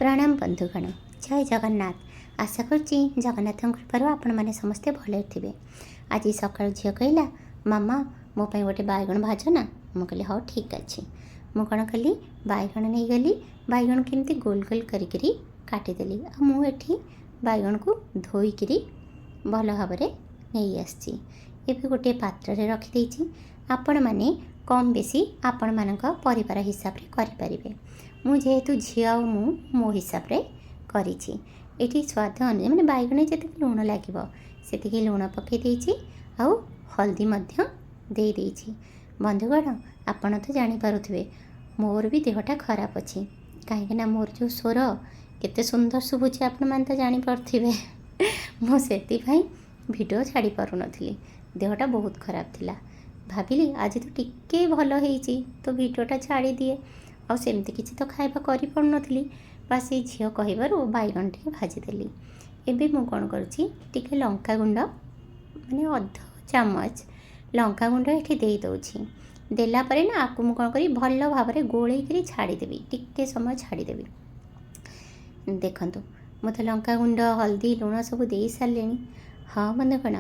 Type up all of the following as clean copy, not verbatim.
ପ୍ରଣାମ ବନ୍ଧୁଗଣ, ଜୟ ଜଗନ୍ନାଥ। ଆଶା କରୁଛି ଜଗନ୍ନାଥଙ୍କ କୃପାରୁ ଆପଣମାନେ ସମସ୍ତେ ଭଲରେ ଥିବେ। ଆଜି ସକାଳୁ ଝିଅ କହିଲା, "ମାମା, ମୋ ପାଇଁ ଗୋଟେ ବାଇଗଣ ଭାଜ ନା।" ମୁଁ କହିଲି, "ହଉ, ଠିକ୍ ଅଛି।" ମୁଁ କ'ଣ କଲି, ବାଇଗଣ ନେଇଗଲି। ବାଇଗଣ କେମିତି ଗୋଲ ଗୋଲ କରିକିରି କାଟିଦେଲି। ଆଉ ମୁଁ ଏଠି ବାଇଗଣକୁ ଧୋଇକିରି ଭଲ ଭାବରେ ନେଇ ଆସିଛି। ଏବେ ଗୋଟିଏ ପାତ୍ରରେ ରଖିଦେଇଛି। ଆପଣମାନେ କମ୍ ବେଶୀ ଆପଣମାନଙ୍କ ପରିବାର ହିସାବରେ କରିପାରିବେ। ମୁଁ ଯେହେତୁ ଝିଅ ଆଉ ମୁଁ ମୋ ହିସାବରେ କରିଛି। ଏଠି ସ୍ୱାଦ ଅନୁଯାୟୀ, ମାନେ ବାଇଗଣ ଯେତିକି ଲୁଣ ଲାଗିବ ସେତିକି ଲୁଣ ପକାଇ ଦେଇଛି ଆଉ ହଳଦୀ ମଧ୍ୟ ଦେଇଦେଇଛି। ବନ୍ଧୁଗଣ, ଆପଣ ତ ଜାଣିପାରୁଥିବେ ମୋର ବି ଦେହଟା ଖରାପ ଅଛି, କାହିଁକିନା ମୋର ଯେଉଁ ସ୍ୱର କେତେ ସୁନ୍ଦର ଶୁଭୁଛି, ଆପଣମାନେ ତ ଜାଣିପାରୁଥିବେ। ମୁଁ ସେଥିପାଇଁ ଭିଡ଼ିଓ ଛାଡ଼ି ପାରୁନଥିଲି। ଦେହଟା ବହୁତ ଖରାପ ଥିଲା। ଭାବିଲି ଆଜି ତ ଟିକେ ଭଲ ହେଇଛି, ତ ଭିଡ଼ିଓଟା ଛାଡ଼ିଦିଏ। ଆଉ ସେମିତି କିଛି ତ ଖାଇବା କରିପାରୁନଥିଲି, ବାସ୍ ଏଇ ଝିଅ କହିବାରୁ ବାଇଗଣ ଟିକେ ଭାଜିଦେଲି। ଏବେ ମୁଁ କ'ଣ କରୁଛି, ଟିକେ ଲଙ୍କାଗୁଣ୍ଡ, ମାନେ ଅଧ ଚାମଚ ଲଙ୍କାଗୁଣ୍ଡ ଏଠି ଦେଇଦେଉଛି। ଦେଲା ପରେ ନା ଆକୁ ମୁଁ କ'ଣ କରିବି, ଭଲ ଭାବରେ ଗୋଳେଇକିରି ଛାଡ଼ିଦେବି, ଟିକେ ସମୟ ଛାଡ଼ିଦେବି। ଦେଖନ୍ତୁ, ମୁଁ ତ ଲଙ୍କାଗୁଣ୍ଡ, ହଳଦୀ, ଲୁଣ ସବୁ ଦେଇ ସାରିଲିଣି। ହଁ ବନ୍ଧୁଗଣ,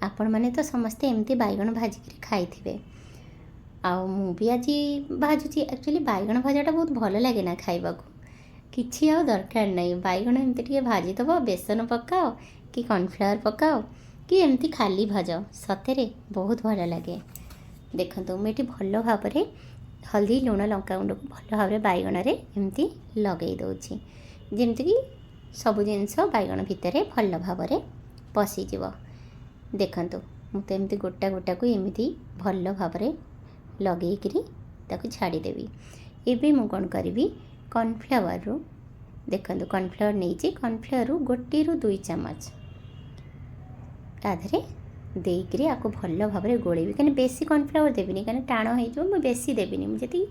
ଆପଣମାନେ ତ ସମସ୍ତେ ଏମିତି ବାଇଗଣ ଭାଜିକିରି ଖାଇଥିବେ ଆଉ ମୁଁ ବି ଆଜି ଭାଜୁଛି। ଆକ୍ଚୁଆଲି ବାଇଗଣ ଭଜାଟା ବହୁତ ଭଲ ଲାଗେ ନା ଖାଇବାକୁ। କିଛି ଆଉ ଦରକାର ନାହିଁ। ବାଇଗଣ ଏମିତି ଟିକେ ଭାଜିଦେବ, ବେସନ ପକାଅ କି କର୍ଣ୍ଣଫ୍ଲାୱାର ପକାଅ କି ଏମିତି ଖାଲି ଭାଜ, ସତରେ ବହୁତ ଭଲ ଲାଗେ। ଦେଖନ୍ତୁ, ମୁଁ ଏଠି ଭଲ ଭାବରେ ହଳଦୀ, ଲୁଣ, ଲଙ୍କାଗୁଣ୍ଡକୁ ଭଲ ଭାବରେ ବାଇଗଣରେ ଏମିତି ଲଗାଇ ଦେଉଛି, ଯେମିତିକି ସବୁ ଜିନିଷ ବାଇଗଣ ଭିତରେ ଭଲ ଭାବରେ ପଶିଯିବ। ଦେଖନ୍ତୁ, ମୁଁ ତ ଏମିତି ଗୋଟା ଗୋଟାକୁ ଏମିତି ଭଲ ଭାବରେ ଲଗେଇକିରି ତାକୁ ଛାଡ଼ିଦେବି। ଏବେ ମୁଁ କ'ଣ କରିବି, କର୍ଣ୍ଣଫ୍ଲାୱାରରୁ, ଦେଖନ୍ତୁ, କର୍ଣ୍ଣଫ୍ଲାୱାର ନେଇଛି। କର୍ଣ୍ଣଫ୍ଲାୱାରରୁ 1ରୁ 2 ଚାମଚ ତା ଦେହରେ ଦେଇକିରି ଆକୁ ଭଲ ଭାବରେ ଗୋଳେଇବି। କାହିଁକିନା ବେଶୀ କର୍ଣ୍ଣଫ୍ଲାୱାର ଦେବିନି, କାହିଁକିନା ଟାଣ ହେଇଯିବ। ମୁଁ ବେଶୀ ଦେବିନି, ମୁଁ ଯେତିକି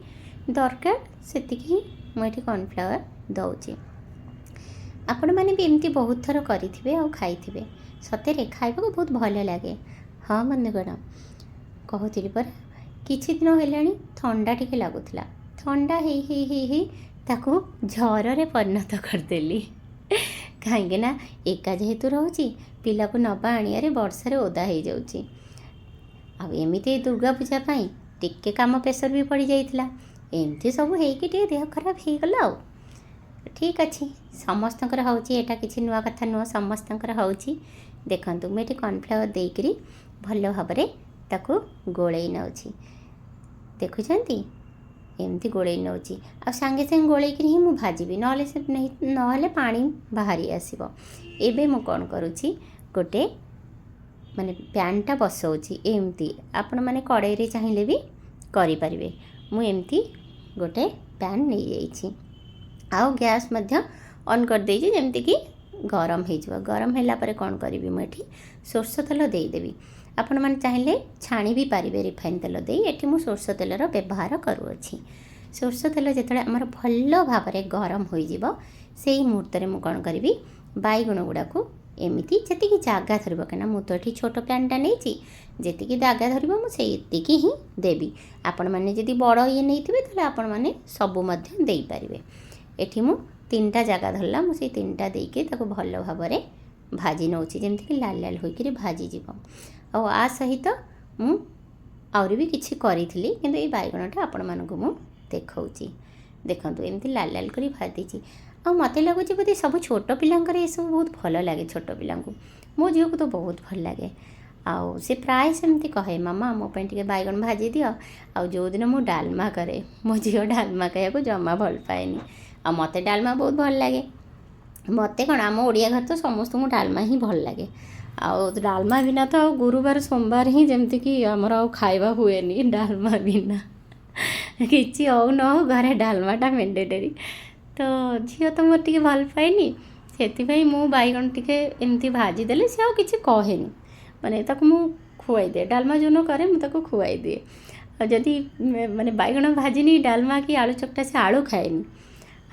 ଦରକାର ସେତିକି ହିଁ ମୁଁ ଏଠି କର୍ଣ୍ଣଫ୍ଲାୱାର ଦେଉଛି। ଆପଣମାନେ ବି ଏମିତି ବହୁତ ଥର କରିଥିବେ ଆଉ ଖାଇଥିବେ। ସତରେ ଖାଇବାକୁ ବହୁତ ଭଲ ଲାଗେ। ହଁ ବନ୍ଧୁଗଣ, କହୁଥିଲି ପରା, କିଛି ଦିନ ହେଲାଣି ଥଣ୍ଡା ଟିକେ ଲାଗୁଥିଲା। ଥଣ୍ଡା ହେଇ ହେଇ ହେଇ ହେଇ ତାକୁ ଜ୍ୱରରେ ପରିଣତ କରିଦେଲି, କାହିଁକିନା ଏକା ଯେହେତୁ ରହୁଛି, ପିଲାକୁ ନେବା ଆଣିବାରେ ବର୍ଷାରେ ଓଦା ହେଇଯାଉଛି। ଆଉ ଏମିତି ଦୁର୍ଗା ପୂଜା ପାଇଁ ଟିକେ କାମ ପ୍ରେସର ବି ପଡ଼ିଯାଇଥିଲା। ଏମିତି ସବୁ ହେଇକି ଟିକେ ଦେହ ଖରାପ ହେଇଗଲା। ଆଉ ଠିକ୍ ଅଛି, ସମସ୍ତଙ୍କର ହେଉଛି, ଏଇଟା କିଛି ନୂଆ କଥା ନୁହଁ, ସମସ୍ତଙ୍କର ହେଉଛି। ଦେଖନ୍ତୁ, ମୁଁ ଏଠି କର୍ଣ୍ଣଫ୍ଲାୱାର ଦେଇକରି ଭଲ ଭାବରେ ତାକୁ ଗୋଳେଇ ନେଉଛି। ଦେଖୁଛନ୍ତି, ଏମିତି ଗୋଳେଇ ନେଉଛି। ଆଉ ସାଙ୍ଗେ ସାଙ୍ଗେ ଗୋଳେଇକିରି ହିଁ ମୁଁ ଭାଜିବି, ନହେଲେ ସେ ନହେଲେ ପାଣି ବାହାରି ଆସିବ। ଏବେ ମୁଁ କ'ଣ କରୁଛି, ଗୋଟେ ମାନେ ପ୍ୟାନ୍ଟା ବସଉଛି ଏମିତି। ଆପଣମାନେ କଡ଼େଇରେ ଚାହିଁଲେ ବି କରିପାରିବେ। ମୁଁ ଏମିତି ଗୋଟେ ପ୍ୟାନ୍ ନେଇଯାଇଛି ଆଉ ଗ୍ୟାସ୍ ମଧ୍ୟ ଅନ୍ କରିଦେଇଛି, ଯେମିତିକି ଗରମ ହେଇଯିବ। ଗରମ ହେଲା ପରେ କ'ଣ କରିବି, ମୁଁ ଏଠି ସୋରିଷ ତେଲ ଦେଇଦେବି। ଆପଣମାନେ ଚାହିଁଲେ ଛାଣି ବି ପାରିବେ ରିଫାଇନ୍ ତେଲ ଦେଇ। ଏଠି ମୁଁ ସୋରିଷ ତେଲର ବ୍ୟବହାର କରୁଅଛି। ସୋରିଷ ତେଲ ଯେତେବେଳେ ଆମର ଭଲ ଭାବରେ ଗରମ ହୋଇଯିବ, ସେଇ ମୁହୂର୍ତ୍ତରେ ମୁଁ କ'ଣ କରିବି, ବାଇଗଣ ଗୁଡ଼ାକୁ ଏମିତି ଯେତିକି ଜାଗା ଧରିବ, କାହିଁକିନା ମୁଁ ତ ଏଠି ଛୋଟ ପ୍ୟାନ୍ଟା ନେଇଛି, ଯେତିକି ଜାଗା ଧରିବ ମୁଁ ସେତିକି ହିଁ ଦେବି। ଆପଣମାନେ ଯଦି ବଡ଼ ଇଏ ନେଇଥିବେ, ତାହେଲେ ଆପଣମାନେ ସବୁ ମଧ୍ୟ ଦେଇପାରିବେ। ଏଠି ମୁଁ ତିନିଟା ଜାଗା ଧରିଲା, ମୁଁ ସେଇ ତିନିଟା ଦେଇକି ତାକୁ ଭଲ ଭାବରେ ଭାଜି ନେଉଛି, ଯେମିତିକି ଲାଲ ଲାଲ ହୋଇକରି ଭାଜିଯିବ। ଆଉ ଆ ସହିତ ମୁଁ ଆହୁରି ବି କିଛି କରିଥିଲି, କିନ୍ତୁ ଏଇ ବାଇଗଣଟା ଆପଣମାନଙ୍କୁ ମୁଁ ଦେଖାଉଛି। ଦେଖନ୍ତୁ, ଏମିତି ଲାଲ ଲାଲ କରି ଭାଜି ଦେଇଛି। ଆଉ ମୋତେ ଲାଗୁଛି ବୋଧେ ସବୁ ଛୋଟ ପିଲାଙ୍କର ଏସବୁ ବହୁତ ଭଲ ଲାଗେ। ଛୋଟ ପିଲାଙ୍କୁ, ମୋ ଝିଅକୁ ତ ବହୁତ ଭଲ ଲାଗେ। ଆଉ ସେ ପ୍ରାୟ ସେମିତି କହେ, "ମାମା, ମୋ ପାଇଁ ଟିକେ ବାଇଗଣ ଭାଜି ଦିଅ।" ଆଉ ଯେଉଁଦିନ ମୁଁ ଡାଲମା କରେ, ମୋ ଝିଅ ଡାଲମା ଖାଇବାକୁ ଜମା ଭଲ ପାଏନି। ଆଉ ମୋତେ ଡାଲମା ବହୁତ ଭଲ ଲାଗେ। ମୋତେ କ'ଣ, ଆମ ଓଡ଼ିଆ ଘରେ ତ ସମସ୍ତଙ୍କୁ ଡାଲମା ହିଁ ଭଲ ଲାଗେ। ଆଉ ଡାଲମା ବିନା ତ ଆଉ ଗୁରୁବାର ସୋମବାର ହିଁ ଯେମିତିକି ଆମର ଆଉ ଖାଇବା ହୁଏନି। ଡାଲମା ବିନା କିଛି ହଉ ନ ହଉ, ଘରେ ଡାଲମାଟା ମେଣ୍ଡେଟରୀ। ତ ଝିଅ ତ ମୋର ଟିକେ ଭଲ ପାଏନି, ସେଥିପାଇଁ ମୁଁ ବାଇଗଣ ଟିକେ ଏମିତି ଭାଜିଦେଲେ ସେ ଆଉ କିଛି କହେନି। ମାନେ ତାକୁ ମୁଁ ଖୁଆଇଦିଏ। ଡାଲମା ଯେଉଁଦିନ କରେ, ମୁଁ ତାକୁ ଖୁଆଇ ଦିଏ। ଆଉ ଯଦି ମାନେ ବାଇଗଣ ଭାଜିନି, ଡାଲମା କି ଆଳୁ ଚକଟା, ସେ ଆଳୁ ଖାଏନି।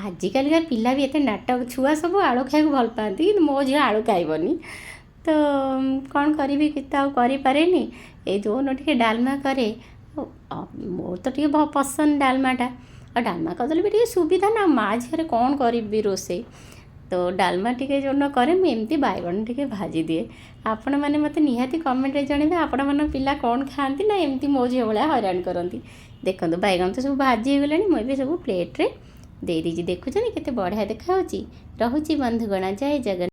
ଆଜିକାଲିକା ପିଲା ବି ଏତେ ନାଟକ, ଛୁଆ ସବୁ ଆଳୁ ଖାଇବାକୁ ଭଲ ପାଆନ୍ତି, କିନ୍ତୁ ମୋ ଝିଅ ଆଳୁ ଖାଇବନି। ତ କ'ଣ କରିବି, କିଛି ତ ଆଉ କରିପାରେନି। ଏଇ ଯେଉଁଦିନ ଟିକେ ଡାଲମା କରେ, ମୋର ତ ଟିକେ ପସନ୍ଦ ଡାଲମାଟା। ଆଉ ଡାଲମା କରିଦେଲେ ବି ଟିକେ ସୁବିଧା ନା, ମା ଝିଅରେ କ'ଣ କରିବି ରୋଷେଇ। ତ ଡାଲମା ଟିକେ ଯେଉଁଦିନ କରେ ମୁଁ ଏମିତି ବାଇଗଣ ଟିକେ ଭାଜିଦିଏ। ଆପଣମାନେ ମୋତେ ନିହାତି କମେଣ୍ଟରେ ଜଣାଇବେ ଆପଣମାନଙ୍କ ପିଲା କ'ଣ ଖାଆନ୍ତି ନା ଏମିତି ମୋ ଝିଅ ଭଳିଆ ହଇରାଣ କରନ୍ତି। ଦେଖନ୍ତୁ ବାଇଗଣ ତ ସବୁ ଭାଜି ହେଇଗଲାଣି, ମୁଁ ଏବେ ସବୁ ପ୍ଲେଟ୍ରେ ଦେଇଦେଇଛି। ଦେଖୁଛନ୍ତି କେତେ ବଢ଼ିଆ ଦେଖାହେଉଛି। ରହୁଛି ବନ୍ଧୁଗଣ, ଜୟ ଜଗନ୍ନାଥ।